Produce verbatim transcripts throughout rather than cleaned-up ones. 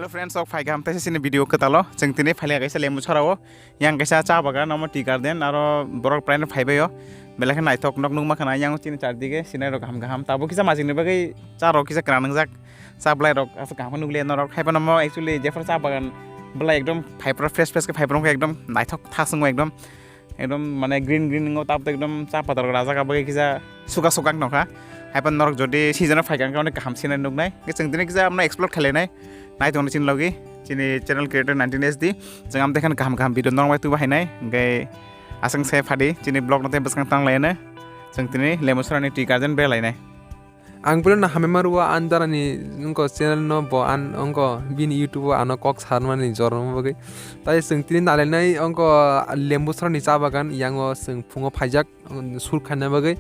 Friends, ok phai kaham taisa chini video kwtalo. Chwng tini phailai kaisa Lembusara o. Yang kaisa cha bagan, omo tea garden, aro borok prai no phaibai o. Belai khe naithok nok nukma khana yang chini char dige sinai rok kaham kaham. Tabuk kisa majik ni bagwi cha rok kisa kwran wngjak. Cha bwlai rok aswk kaham khe nukliya norok. Haiphano mo actually jephru cha bagan bwlai ekdom phaiphru fresh fresh khe phaiphru wngkha ekdom naithok thasung o ekdom. Ekdom mane green green wngo, tabuk ekdom cha patar rajak bagwi kisa suka suka wng tongkha. Haiphano norok jodi season o phaikha wngkha onek kaham sinai nuknai. Hwnkhe chwng tini kisa amno explore khlainai. Nai tongni chini logi chini channel creator nineteen S D. Chwng amtwi kheno kaham kaham video norok bai tubu hainai. Hwnkhe aswk se phadi chini vlog no tei bwskang tang laino. Chwng tini Lembusara ni tea garden belainai. Ang puila no hamya maru o, an jara ni wngkha channel no bo an wngkha bini YouTube o ano kok sarmani jorma bagwi. Tai chwng tini nalainai wngkha Lembusara ni cha bagan, yango chwng phungo phaijak, um, shoot khaina bagwi.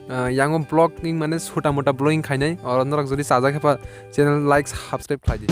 Ah, yango vlogging mane chota mota vlogging khainai. Oro norok jodi chajak khe ba channel like subscribe khlai di.